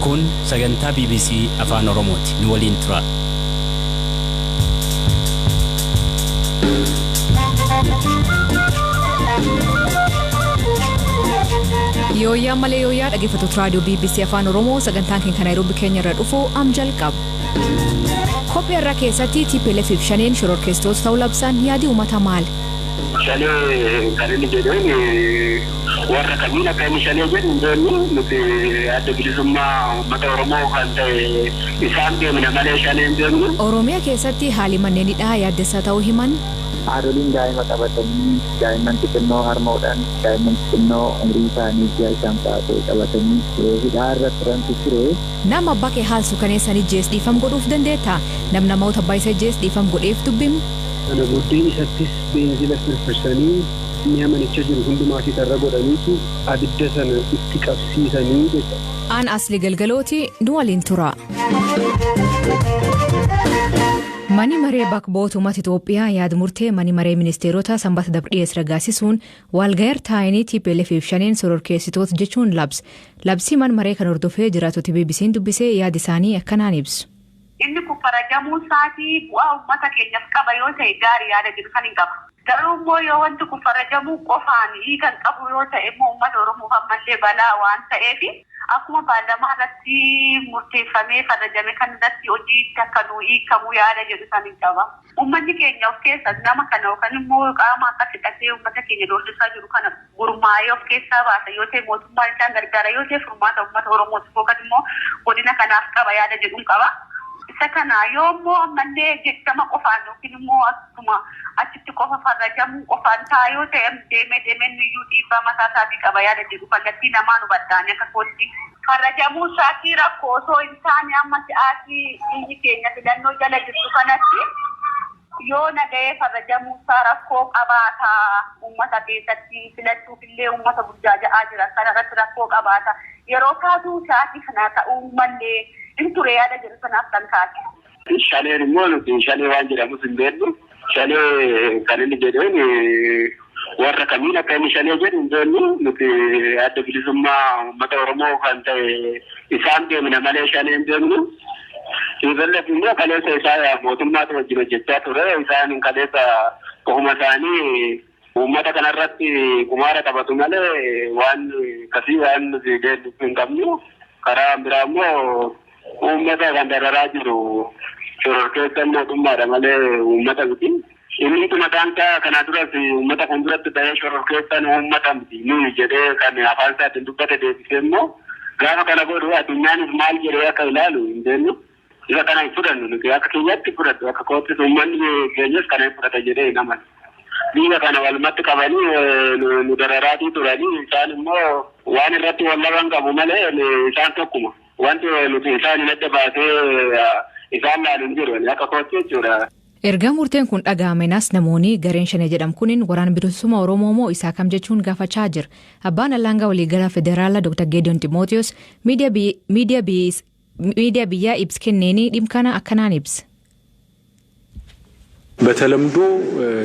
Kun sagantaa BBC Afaan Oromooti. Nu waliin tura. Yooyyaa malee yooyyaa dhaggeeffattoota raadiyoo BBC Afaan Oromoo, sagantaan keenya kan Naayiroobii keenya irra dhufu am jalqaba. Kophee irra keessatti TPLF fi Shaneen shororkeessitoota ta'uu labsan, yaadii uummataa maali? Shanee kan inni jedheen warra kamiin akka inni shanee jedhu hin beeknu. Nuti Adda Bilisummaa Uummata Oromoo kan ta'e isaan beekna malee shanee hin beeknu. Oromiyaa keessatti haali manneen hidhaa yaaddessaa ta'uu himan. Haadholiin daa'ima qabatanii, daa'imman xixinnoo harmoodhaan, daa'imman xixinnoo umriin isaanii ji'a 5 fa'aa ta'e qabatanii hidhaa irra turantu ture. Nama abbaa kee haal suukaneessan ijjees dhiifam godhuuf dandeetta? Nam namoota abbaa isa ijjees dhiifam godheef dubbim. Kana booddee isattis beenzila firfirsanii, mi'a manicha jiru hundumaas isa irra godhaniitu abidda sana itti qabsiisanii jecha. Aan Asli Galgalooti, nu waliin tura. Mani maree bakka bu'oota uummata Itoophiyaa yaada murtee mani maree ministeerota Sanbata dabre dhiyeesse raggaasisuun walga'eer taa'anii TPLF fi Shaneen shororkeessitoota jechuun labse. Labsii man maree kan hordofee jiraattota BBC'n dubbisee yaada isaanii akkanaan ibsu. Inni kun farajamuu isaatii bu'aa uummata keenyaaf qaba yoo ta'e gaarii yaada jedhu san hin qaba. Garuu immoo yoo wanti kun farajamuu qofaan hiika hin qabu yoo ta'e immoo, uummata Oromoof ammallee balaa waan ta'eef, akkuma paarlaamaa irratti murteeffamee farajame kan irratti hojiitti akka nu hiikamu yaada jedhu san hin qaba. Uummanni keenya of keessa nama kana yookaan immoo qaama akkas hidhatee uummata keenya doorsisaa jiru kana gurmaa'ee of keessaa baasa yoo ta'e, mootummaan isaan gargaara yoo ta'e, furmaata uummata Oromootiif yookaan immoo godina kanaaf qaba yaada jedhuun qaba. Isa kana yoo immoo ammallee jechama qofaan yookiin immoo akkuma achitti qofa farrajamuu qofaan ta'a yoo ta'e, deemee deemee nuyyuu dhiibbaa mataa isaatii qaba yaada jedhu kallattii namaan hubadhaani akka kootti. Farrajamuu isaatii rakkoo osoo hin taane, amma si'aatii biyyi keenya filannoo jala jirtu kanatti yoo nagahee farrajamuu isaa rakkoo qabaata, uummata keessatti filachuuf illee uummata burjaaja'aa jira, kana irratti rakkoo qabaata. Yeroo kaatu sa'aatii kana ta'uu mallee hin ture yaada jedhu sanaaf kan kaase. Shaneen immoo nuti shanee waan jedhamus hin beeknu. Shanee kan inni jedheen warra kamiin akka inni shanee jedhu hin beeknu. Nuti Adda Bilisummaa Uummata Oromoo kan ta'e isaan beekna malee shanee hin beeknu. TPLF immoo kaleessa isaa mootummaatu wajjin hojjechaa ture. Isaan kaleessa ofuma isaanii uummata kanarratti kumaara taphatu malee waan akkasii waan nuti beeknu hin qabnu. Karaa biraa immoo uummata kan dararaa jiru shororkeessan mootummaadha malee uummata miti. Inni mataan isaa kanaa duras uummata fuulduratti bahee shororkeessan uummata miti nuyi jedhee kan afaan isaatiin dubbate deebisee immoo gaafa kana godhu addunyaanis maal jedhee akka ilaalu hin beeknu. Isa kana hin fudhannu nuti, akka keenyatti fudhadhu, akka koottis uummanni keenyas kana hin fudhata jedhee hin amanu. Biyya kana walumatti qabanii nu dararaatii turanii, isaan immoo waan irratti wal dhaban qabu malee isaan tokkuma. Wanti nuti isaan hin adda baasee isaan laalu hin jiru akka kootti jechuudha. Erga murteen kun dhaga'amenas namoonni gareen Shanee jedhamu kunin Waraana Bilisummaa Oromoo moo isaa kam jechuun gaafachaa jira. Abbaan Alangaa Waliigalaa Federaalaa Dr. Geediyoon Ximootiyoos miidiyaa biyyaa ibsa kenneeni dhimma kana akkanaan ibsa. በተለምዶ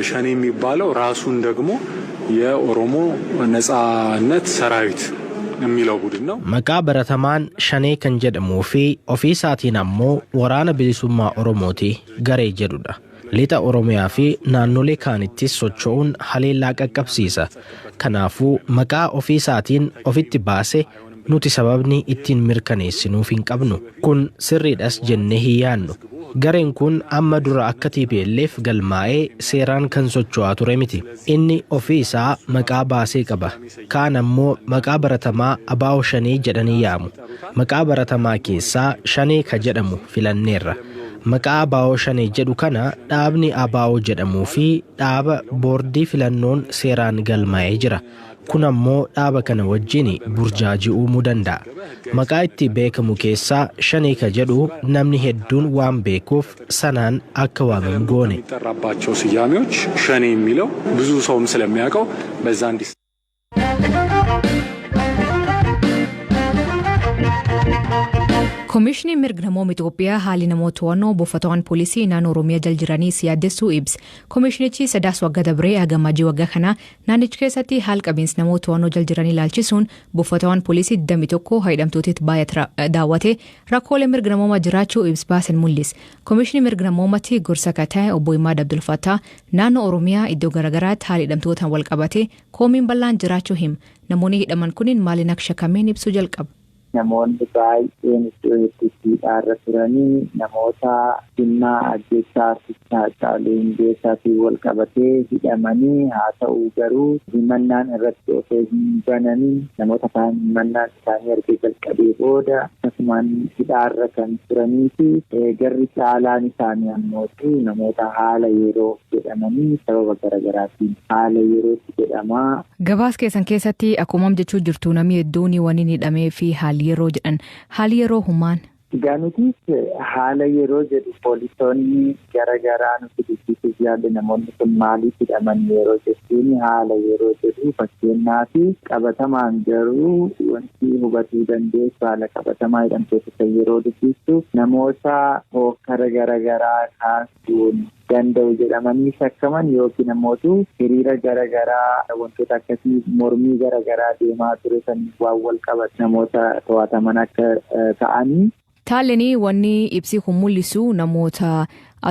ሸኔ የሚባለው ራሱን ደግሞ የኦሮሞ ነጻነት ሰራዊት የሚለው ቡድን ነው። Maqaa baratamaan Shanee kan jedhamuu fi ofii isaatiin ammoo Waraana Bilisummaa Oromooti garee jedhudha. Lixa Oromiyaa fi naannolee kaanittis socho'uun haleellaa qaqqabsiisa. Kanaafuu maqaa ofii isaatiin ofitti baase nuti sababni ittiin mirkaneessinuuf hin qabnu. Kun sirriidhas jennee hin yaadnu. Gareen kun amma dura akka TPLF galmaa'ee seeraan kan socho'aa ture miti. Inni ofii isaa maqaa baasee qaba. Kaan ammoo maqaa baratamaa ABO Shanee jedhanii yaamu. Maqaa baratamaa keessaa Shanee ka jedhamu filanneerra. Maqaa ABO Shanee jedhu kana dhaabni ABO jedhamuu fi dhaaba boordii filannoon seeraan galmaa'ee jira. Kun ammoo dhaaba kana wajjin burjaajii uumuu danda'a. Maqaa itti beekamu keessaa Shanee ka jedhu namni hedduun waan beekuuf sanaan akka waamamu goone. የሚጠራባቸው ስያሜዎች ሸኔ የሚለው ብዙ ሰውም ስለሚያውቀው በዛ እንዲ Koomishiniin mirga namooma Itoophiyaa haalli namoota to'annoo buufatawwan poolisii naannoo Oromiyaa jala jiranii yaaddessuu ibse. Koomishinichi sadaas waggaa dabree hanga ji'a waggaa kanaa naannicha keessatti haala qabiinsa namoota to'annoo jala jiranii ilaalchisuun buufatawwan poolisii 21 hidhamtootitti baay'ee daawwate rakkoolee mirga namoomaa jiraachuu ibsa baasen mul'ise. Koomishinii mirga namoomatti gorsa kan ta'e obbo Imaad Abdulfattaa naannoo Oromiyaa iddoo garaagaraatti haala hidhamtootaan wal qabate koomiin bal'aan jiraachuu hima. Namoonni hidhaman kunniin maaliin akka shakkameen ibsuu jalqaba. Namoonni baay'een iddoo hedduutti hidhaarra turanii namoota dhimma ajjeechaa artistii Haacaaluu Hundeessaatiin wal qabatee hidhamanii haa ta'u garuu himannaan irratti osoo hin banamin namoota kaan himannaan isaanii erga jalqabee booda akkasumaan hidhaarra kan turanii fi garri caalaan isaanii ammoo namoota haala yeroo jedhamanii sababa garaagaraatiin haala yerootti jedhamaa. Gabaas keessan keessatti akkuma jechuu jirtu namni hedduun waan inni hidhamee fi haalli yeroo jedhan haalli yeroo humaan. Egaa nutis haala yeroo jedhu poolisoonni garaagaraa nuti dubbisuuf yaalle namoonni kun maaliif hidhaman yeroo jettuun haala yeroo jedhu fakkeenyaaf qabatamaan garuu wanti hubatuu dandeessu haala qabatamaa hidhamtoota yeroo dubbistu namoota hokkara garaagaraa kaasuun danda'u jedhamanii shakkaman yookiin ammootu hiriira garaagaraa wantoota akkasii mormii garaagaraa deemaa ture saniif waan wal qabatu namoota to'ataman akka ta'anii. Taalleen wanni ibsi kun mul'isu namoota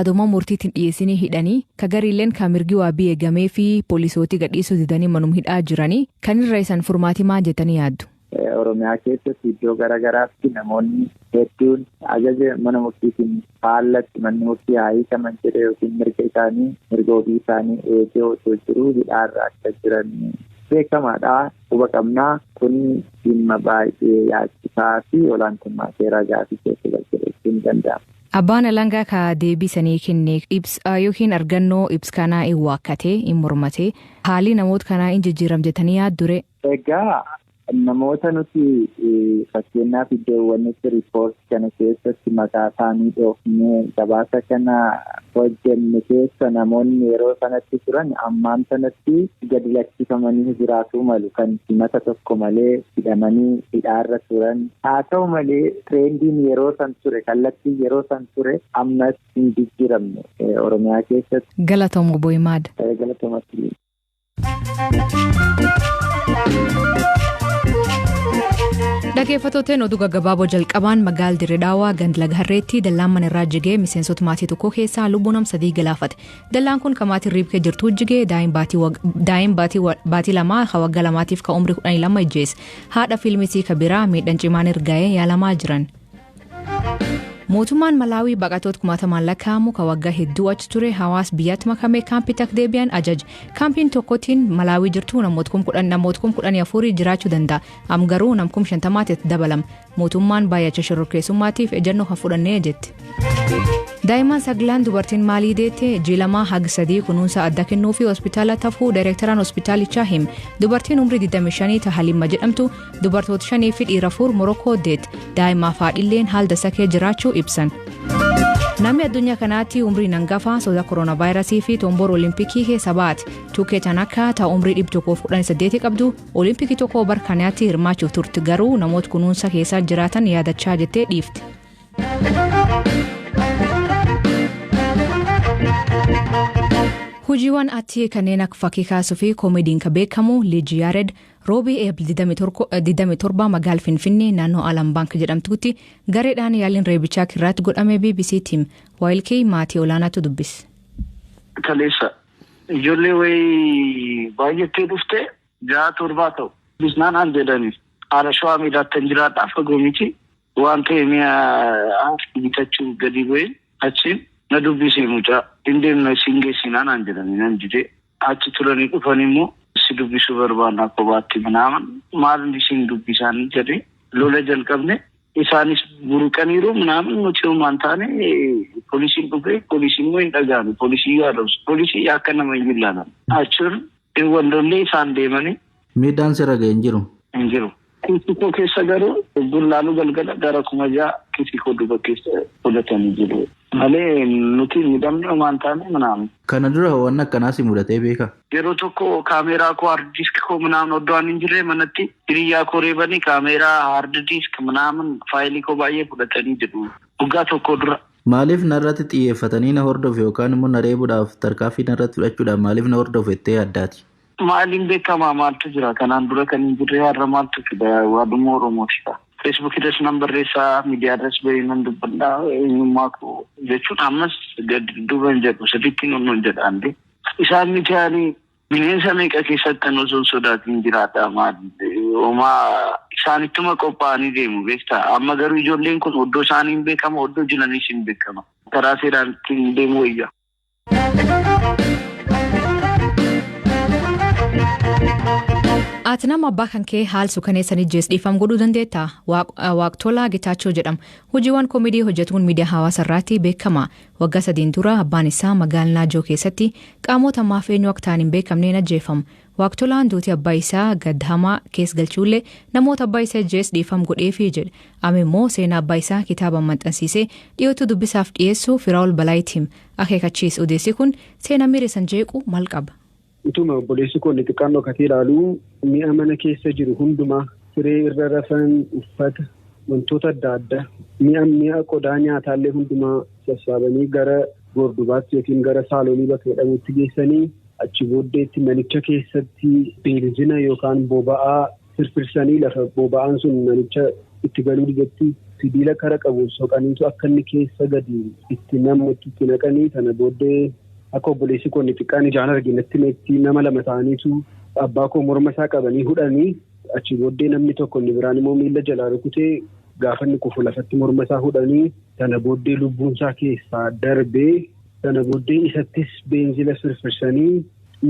adoma murtiitiin dhiyeessinii hidhanii ka gariileen kan mirgi waabii eegamee fi poolisootii gadhiisuu didanii manuma hidhaa jiranii kan irra isaan furmaatii maal jettanii yaaddu? Oromiyaa keessatti iddoo garaagaraatti namoonni hedduun ajaja mana murtiitiin faallatti manni murtii haa hiikaman jedhe yookiin mirga isaanii mirga ofii isaanii eegee osoo jiruu hidhaarra akka jiran beekamaadha. Quba qabnaa kun dhimma baay'ee yaachisaa fi olaantummaa seeraa gaafii keessa galchee jechuun danda'ama. Abbaan alangaa ka deebisanii kenne ibsa yookiin argannoo ibsa kanaa hin waakkatee hin mormatee haalli namoota kanaa hin jijjiiram jettanii yaaddure. Egaa namoota nuti fakkeenyaaf iddoowwan nuti riipoortii kana keessatti maqaa isaanii dhoofnee gabaasa kana hojjenne keessa namoonni yeroo sanatti turan ammaan sanatti gadi lakkifamanii jiraatuu malu kan himata tokko malee hidhamanii hidhaarra turan haa ta'u malee tirendiin yeroo san ture kallattiin yeroo san ture ammas hin jijjiiramne Oromiyaa keessatti. Galatooma obbo Imaad. Galatoomatti. Dhaggeeffattooteen oduu gaggabaaboo jalqabaan magaala Dirree Daawaa ganda laga Harreetti dallaan mana irraa jigee miseensota maatii tokko keessaa lubbuu nama 3 galaafate. Dallaan kun kan maatiin riibkee jirtu jigee daa'im baatii 2 kan waggaa 2tiif kan umrii 12 ijjeesse. Haadha fiilmisii kabiraa miidhaan cimaan erga'ee yaalamaa jiran. Mootummaan Malaawii baqattoota kumaatamaan lakkaa'amu kan waggaa hedduu achi ture hawaasa biyyatti makame kaampii takka deebi'an ajaje. Kaampiin tokkottiin Malaawii jirtu namoota 14,000 jiraachuu danda'a. Am garuu nam 50,000 itti dabalama. Mootummaan baay'acha shororkeessummaatiif ejjennoo kan fudhannee jetti. Daa'imman 9 dubartiin maalii deette ji'a 2 haga 3 kunuunsa adda kennuu fi hospitaala tafuu daayirektaraan hospitaalichaa hime. Dubartiin umrii 25 ta Halimma jedhamtu dubartoota 5 fi dhiira 4 Morokkoo deette. Daa'imaaf haadhilleen haala dasakee jiraachuu ibsan. Namni addunyaa kanaatti umriin hangafa soda kooronaavaayirasii fi tomboora olimpikii keessa baate. Tuukee Tanaka ta umrii 118 qabdu olimpikii tokko barkanaatti hirmaachuuf turte garuu namoota kunuunsa keessa jiraatan yaadachaa jettee dhiifte. Hojiiwwan atti kanneen akka fakkii kaasuu fi koomediin kan beekamu Liiji Yaared roobii Eebl 27 magaala Finfinnee naannoo Alam Baank jedhamtutti gareedhaan yaaliin reebichaa irratti godhame BBC tiim waayilkii maatii olaanaatu dubbise. Kaleessa ijoollee wayii baay'attee dhufte 6 7 ta'u bisnaan al jedhani haala shawaa miidhaatti hin jiraadhaa fagoo miti waan ta'e mi'a bitachuu gadi bu'ee achiin na dubbisee mucaa hin deemna siin geessinaa naan jedhani nan dide achi turanii dhufan immoo si dubbisuu barbaanna kophaatti minaaman maal isin dubbisaan jedhe lola jalqabne isaanis buruqaniiru minaaman nuti homaan taane poolisiin dhufe poolisiin immoo hin dhaga'ame poolisii yaadamsu poolisii akka nama hin ilaalan achiin waldollee isaan deemanii. Miidhaan sirra ga'e hin jiru. Hin jiru. Kiisii koo keessa garuu bullaanuu galgala gara 6,000 kiisii koo duuba keessa godhatanii jiru. Malee nuti miidhamni homaa hin taane ምናምን. Kana dura waan akkanaa si mudatee beekaa? Yeroo tokko kaameeraa koo hard disk koo ምናምን oddoo ani hin jirre manatti hiriyyaa koo reebanii kaameeraa hard disk ምናምን faayilii koo baay'ee fudhatanii jedhu. Waggaa tokko dura. Maaliif narratti xiyyeeffatanii na hordofu yookaan immoo na reebuudhaaf tarkaanfii narratti fudhachuudhaaf maaliif na hordofu jettee yaaddaati? Maaliin beekamaa maaltu jira? Kanaan dura kan hin jirre har'a maaltu fida? Waaduma Oromooti. Feesbuuk irras nan barreessaa, miidiyaa irras bahee nan dubbadhaa, eenyummaa koo jechuun ammas gadi duuba hin jedhu, sirriitti hin jedhaan. Isaan miti ani bineensa meeqa keessatti kan osoo sodaatiin jiraadha maal homaa isaanittuma qophaa'anii deemu beektaa. Amma garuu ijoolleen kun oddoo isaanii hin beekama, oddoo jiranis hin beekama. Karaa seeraan ittiin deemu wayya. Ati nama abbaa kan kee haal suukaneessan ijjees dhiifam godhuu dandeettaa? Waaqtolaa Gitaachoo jedhama. Hojiiwwan koomedii hojjetuun miidiyaa hawaasaa irratti beekama. Waggaa 3 dura abbaan isaa magaalaa Naajoo keessatti qaamota ammaaf eenyu akka ta'an hin beekamneen ajjeefama. Waaqtolaan duutii abbaa isaa gadhamaa keessa galchuullee namoota abbaa isaa ijjees dhiifam godheefii jedhe. Amma immoo seenaa abbaa isaa kitaaba maxxansiisee dhiyootu dubbisaaf dhiyeessuu Firaa'ol Balaayitiin akeekachiise. Odeessi kun seenaa miira san jeequ maal qaba? Utuma obboleessi koo inni xiqqaan dhokatee ilaalu mi'a mana keessa jiru hundumaa siree irra rafan uffata wantoota adda addaa mi'a qodaa nyaataallee hundumaa sassaabanii gara gordubaatti yookiin gara saaloonii bakka jedhamutti geessanii achi booddeetti manicha keessatti beenzina yookaan boba'aa firfirsanii lafa boba'aan sun manicha itti galuu didetti sibiila kara qabu soqaniitu akka inni keessa gadi itti namutti itti naqanii sana booddee akka obboleessi koo inni xiqqaan ijaan arginetti meetti nama lama ta'aniitu abbaa koo morma isaa qabanii hudhanii achi booddee namni tokko inni biraan immoo miilla jalaa rukutee gaafa inni kufu lafatti morma isaa hudhanii sana booddee lubbuun isaa keessaa darbee sana booddee isattis beenzila firfirsanii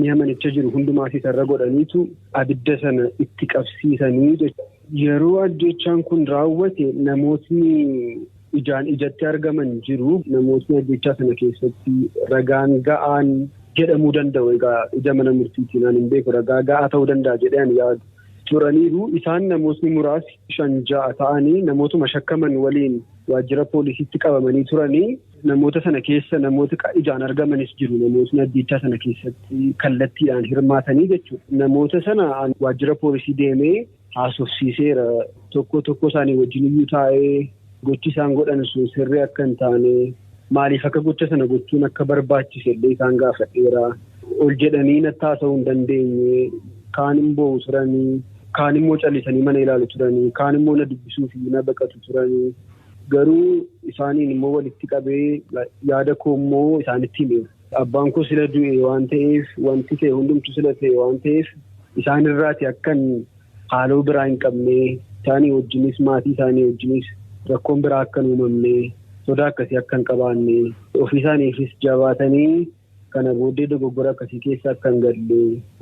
mi'a manicha jiru hundumaa isarra godhaniitu abidda sana itti qabsiisanii jechuudha. Yeroo ajjechaan kun raawwate namootni ijaan ijatti argaman jiru. Namootni ajjechaa sana keessatti ragaan ga'aan jedhamuu danda'u. Egaa ija mana murtiitiin ani hin beeku ragaa ga'aa ta'uu danda'a jedhee ani yaadu. Turaniiru isaan namootni muraasni 5-6 ta'anii namootuma shakkaman waliin waajjira poolisiitti qabamanii turanii namoota sana keessa namoota ijaan argamanis jiru. Namootni ajjechaa sana keessatti kallattiidhaan hirmaatanii jechuudha. Namoota sana waajjira poolisii deemee haasofsiiseera. Tokko tokko isaanii wajjin iyyuu taa'ee gochi isaan godhan sun sirrii akka hin taane maaliif akka gocha sana gochuun akka barbaachise illee isaan gaafadheera. Ol jedhanii natti haasa'uu hin dandeenye, kaan hin boo'u turanii, kaan immoo callisanii mana ilaalu turanii, kaan immoo na dubbisuu fi na baqatu turanii. Garuu isaaniin immoo walitti qabee yaada koo immoo isaanitti himeera. Abbaan koo sila du'e waan ta'eef, wanti ta'e hundumtu sila ta'e waan ta'eef isaan irraati akkan haaloo biraa hin qabne, isaanii wajjinis maatii isaanii wajjinis rakkoon biraa akka hin uumamne, sodaa akkasii akka hin qabaanne, ofii isaaniifis jabaatanii kana booddee dogoggora akkasii keessa akka hin galle,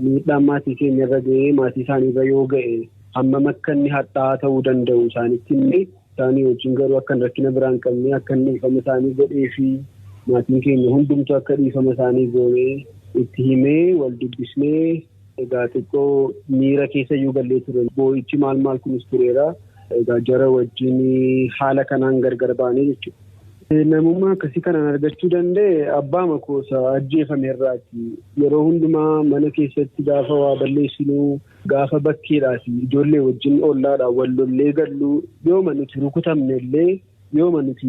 miidhaan maatii keenya irra ga'ee maatii isaanii irra yoo ga'e hammam akka inni hadhaa'aa ta'uu danda'u isaanitti himne, isaanii wajjin garuu akka rakkina biraa hin qabne, akka inni dhiifama isaanii godhee fi maatiin keenya hundumtuu akka dhiifama isaanii goonee itti himee wal dubbisnee egaa xiqqoo miira keessa iyyuu gallee ture. Boo'ichi maal maal kunis tureera. Egaa jara wajjin haala kanaan gargar baanee jechuudha. Namummaa akkasii kanaan argachuu danda'e abbaa makoosa ajjeefame irraati. Yeroo hundumaa mana keessatti gaafa waa balleessinuu, gaafa bakkeedhaati ijoollee wajjin ollaadhaan wal lollee gallu, yooma nuti rukutamne illee, yooma nuti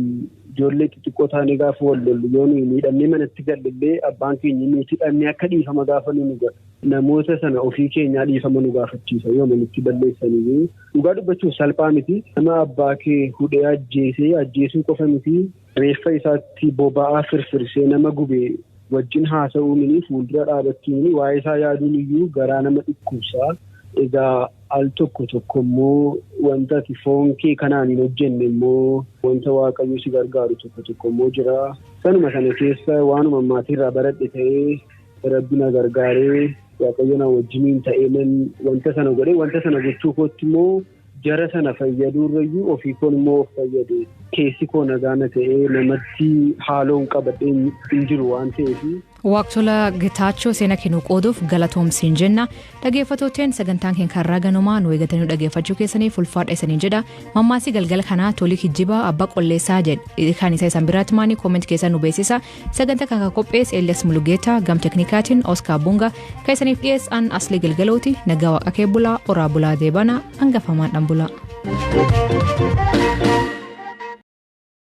ijoollee xixiqqoo taanee gaafa wal lollu, yoo nuyi miidhamnee manatti galle illee abbaan keenya nuti hidhamnee akka dhiifama gaafa nu godha. Namoota sana ofii keenyaa dhiifama nu gaafachiisa yooma nutti balleessanii. Dhugaa dubbachuuf salphaa miti. Nama abbaa kee hudhee ajjeesee ajjeesuu qofa miti. Reeffa isaatti boba'aa firfirsee nama gube wajjin haasa'uun fuuldura dhaabachuun waa'ee isaa yaaduun iyyuu garaa nama dhukkubsa. Egaa al tokko tokko immoo wanta ati foon kee kanaan hin hojjenne immoo wanta Waaqayyo si gargaaru tokko tokko immoo jira. Sanuma sana keessa waanuma maatiirraa baradhe ta'ee Rabbi na gargaaree Waaqayyo na wajjiniin ta'ee wanta sana godhee wanta sana gochuu kootti immoo jara sana fayyaduurrayyuu ofii koon immoo of fayyade. Keessi koo nagaa na ta'ee namatti haaloon qabadhee hin jiru waan ta'eef. Waaqtola Getaachoo seena kennuu qooduuf galatoomsiin jenna. Dhaggeeffattooteen sagantaan keenya karraa ganamaa nu eegatanii dhaggeeffachuu keessaniif ulfaadha isaniin jedha. Mammaasii galgala kanaa tolii kijjibaa abbaa qolleessaa jedhe kan isa isan biraatti maanii comment keessan nu beeksisa. Sagantaa kan qopheesse Elias Mulugeetaa gam teknikaatiin Oskaar Bunga kan isaniif dhiyeessan Aslii Galgalooti nagaa waaqa kee bulaa oraa bulaa deebana hangafamaan dhan bulaa.